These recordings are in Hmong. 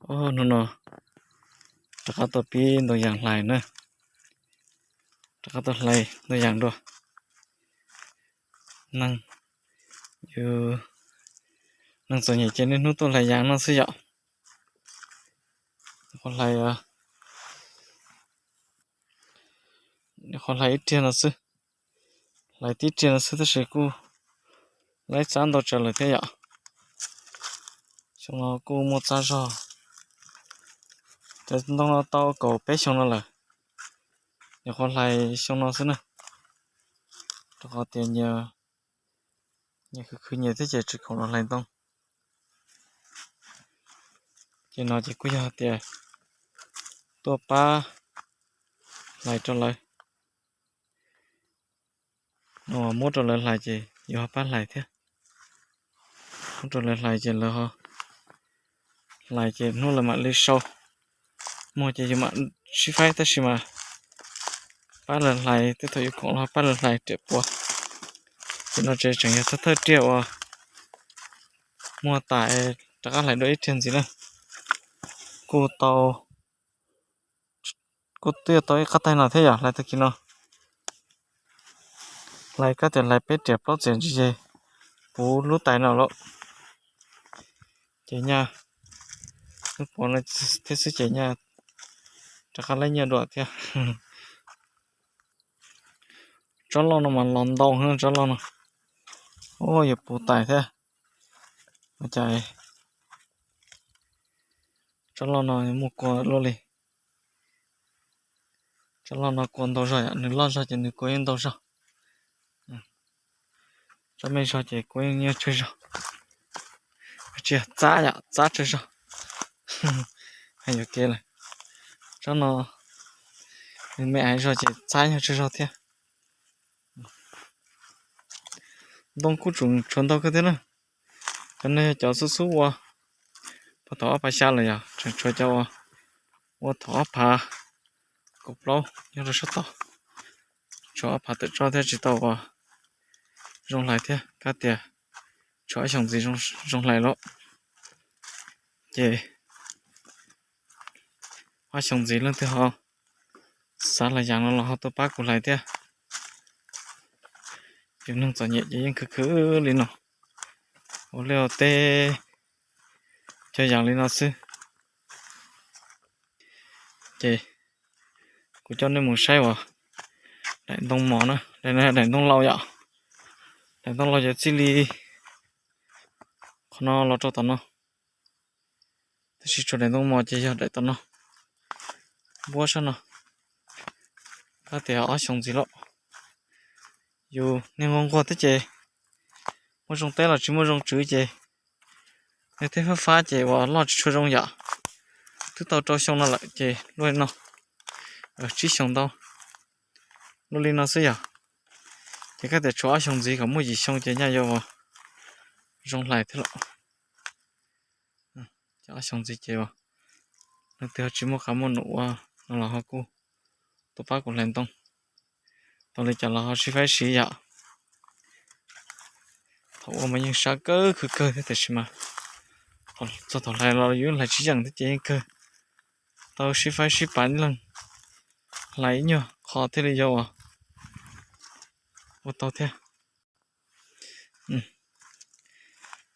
Hnub no rov qab tuaj pib ntoo yas hlais na, rov qab tuaj hlais ntoo yas dua. Neeg, neeg txom nyem ces niaj hnub tuaj hlais yas no xwb yom. Qhov hlais, qhov hlais ib riag no xwb, hlais tib riag no xwb tab sis kuj laib txab ntau tsawg lawm thiab yom. Xyoo no kuj muaj txab zog, cov ntoo no tau kaum peb xyoo no lawm, nyuam qhuav hlais xyoo no xwb na, rau qhov tias nyias khwv khwv nyias thiab ces tsis khoom los hlais ntoo. Ces no ces kuj yog tias tuaj pab hlais rau lawv, muab rau lawv hlais ces yus ho pab hlais thiab. Muab rau lawv hlais ces lawv ho hlais ces hnub lawv mam li sau. Muag ces yus mam sib faib tab sis mas pab lawv hlais, tej thaum yus khoom los pab lawv hlais riam puas. Ces no tseem yog thawj thawj riag uas muag tas rov qab hlais dua ib riag ntxiv na. Kuj tau, kuj twb tau ib qab taig no thiab yom, hlais tag kis no. Hlais kab tias hlais peb riam plaub txiav ntsis ces puv lub tais no lawm. Ces nyaj lub pov no thiab xwb ces nyaj rov qab laib nyiaj dua thiab. Tsob loj no mas los ntau heev tsob loj no. Ua yuav puv tais thiab. Ua cas tsob loj no muaj kua luaj li. Tsob loj no kua ntau zog yom, nws loj zog ces nws kua yeej ntau zog. Tsob me zog ces kua yeej nyuaj tsawg zog. Tsis yog txab yom, txab tsawg zog. Hais yuam kev lawm. Tsob no nws me ais zog ces txab nyuaj tsawg zog thiab. Ntoo kuj tseem tshuav ntau kawg thiab na. Cov no yog cov xub xub ua puag thaum ob phav xya lawm yom, tseem tshuav cov ua thaum ob phav kaum plaub nyob rau sab tod. Tshuav ob phav tawm tsob thiab tsis tau ua zoo hlais thiab, kab tias tshuav ob xyoos ntxiv zoo hlais lawm. Ces ob xyoos ntxiv leej twg ho xav hlais yas no los ho tuaj pab kuv hlais thiab. Yus neeg txom nyem ces yeej khwv khwv li no, ua liaj ua teb cog yas li no xwb. Ces kuv coj nej mus saib uas daim ntoo mos na, daim ntoo laus yom. Daim ntoo laus ces txij li qhov no los rau tom no. Tab sis tshuav daim ntoo mos ces yog daim tom no, npuab sab no. Kab tias ob xyoos ntxiv lawm. Yus niag nquag nquag thiab ces muaj zoo teb los tsis muaj zoo tswv ces nws thiaj fab fab ces uas loj tsis tshua zoo yom. Twb tau rau xyoo no lawm ces luaj li no, tsib xyoos ntau, luaj li no xwb yom. Ces kab tias tshuav ob xyoos ntxiv kom muaj yim xyoo ces nyaj yuav uas zoo hlais thiab lawm. Ob xyoos ntxiv ces uas leej twg ho tsis muaj qab muaj num ua no los ho kuj tuaj pab kuv hlais ntoo. Tau li cas los ho sib faib siv yom. Thaum ua mas yeej sab kawg khwv kawg thiab tiam sis mas txog thaum hlais los yus hlais tsis yeem thiab ces yeej kawg. Tau sib faib sib pab ib leeg hlais ib nyuag qho thiaj li yuav ua tau thiab.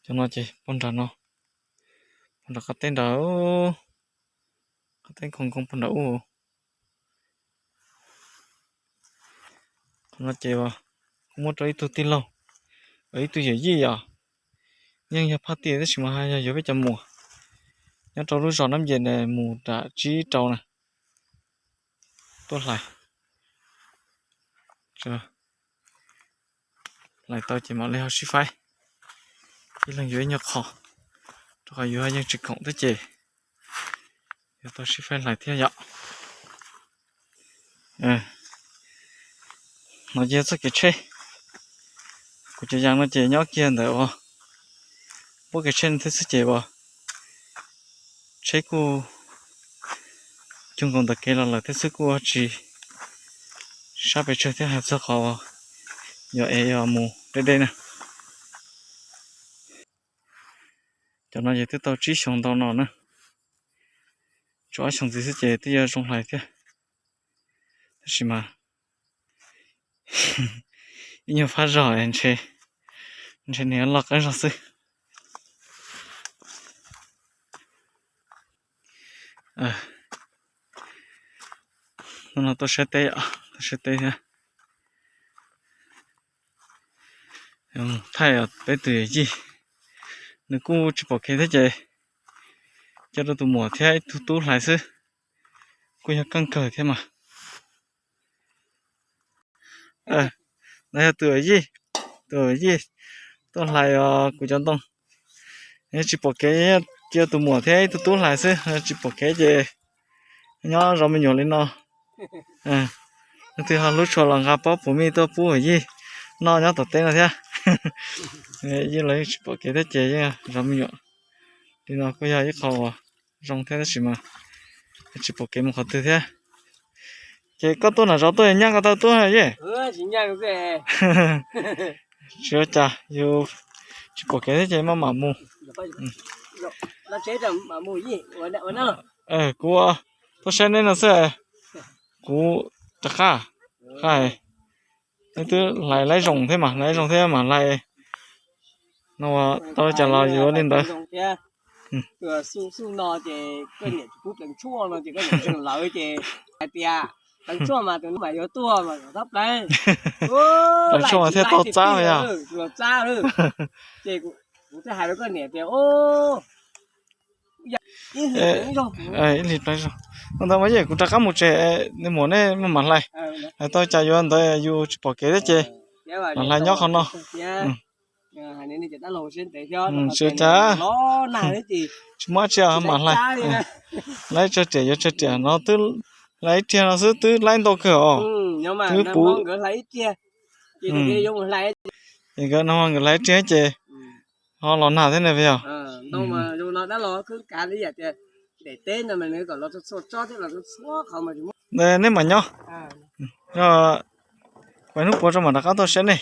Cov no ces puag nram no, puag nram qab teb nrad, qab teb nkoos nkoos puag nram ub. Qhov no ces kuv muab rau ib tug tij laug, ib tug yawm yij yom, yeej yog phaj tiaj tab sis mas yog yuav peb cov muam nyob rau lub zos Nab Yes mus nram tsib rau na, tuaj hlais. Hlais tau ces mam li ho sib faib, ib leeg yuav ib nyuag qho, rau qhov yus yeej tsis khoom thiab ces yuav tau sib faib hlais thiab yom. No ces txoj kev tsheb, kuv cov yas no ces nyob kiag ntawm uas npuab kev tsheb no thiab xwb ces uas tsheb kuj cuag nkaus ntawm kev los lawm thiab xwb, kuj tsis sab pes tsawg thiab hais txog qhov uas yog es yog mus deb deb na. Cov no ces twb tau tsib xyoos ntau no na, Rau ob xyoo ntxiv xwb ces twb yuav zoo hlais thiab. Tab sis mas ib nyuag fab zog ntshe nws loj qab zog xwb. Hnub no tuaj saib teb, tuaj saib teb thiab. Thaij peb tus yawm yij, nws kuj tsis pom kev thiab ces coj rau tus muam thiab ib tug tub hlais xwb, kuj yog keej kawg thiab mas. No yog tus yawm yij, tus yawm yij tuaj hlais kuv cov ntoo. Tsis pom kev, cia tus muam thiab ib tug tub hlais xwb, tsis pom kev ces nyob zov me nyuam li no. Leej twg ho hlub tshua los nqa pob puv mij tuaj pub yawm yij noj nyob tom teb no thiab. Yij los yeej tsis pom kev thiab ces yeej zov me nyuam li no kuj yog ib qho uas zoo thiab tab sis mas tsis pom kev mus qhov twg thiab. Ces koj tuaj nram zos tuaj nyaj koj taw tuaj yej? Tsis ua cas, yus tsis pom kev thiab ces maj mam mus. Kuv tuaj saib neb no xwb, kuv rov qab, qab. Neb twb hlais laib zoo thiab mas, laib zoo thiab mas hlais no tau li cas los yuav li ntawd. Pleev tshuaj thiaj tau txab yog. Ib hlis pleev zoo. Ua ntawd mas yej kuv rov qab mus tsev, neb muam neb maj mam hlais, hlais tau cas yuav ntawd, yus tsis pom kev thiab ces mam hlais nyob qhov no. Tsis ua cas, tsis muaj dab tsi, mam hlais. Laib tsawg riam yuav tsawg riam no twb hlais ib riag no xwb twb laib ntau kawg os. Twb puv. Es nkawd no nkawd hlais ib riag ces ho los nag thiab ne yog. Neb mam nyob, pais hnub puav tso mam rov qab tuaj saib nej.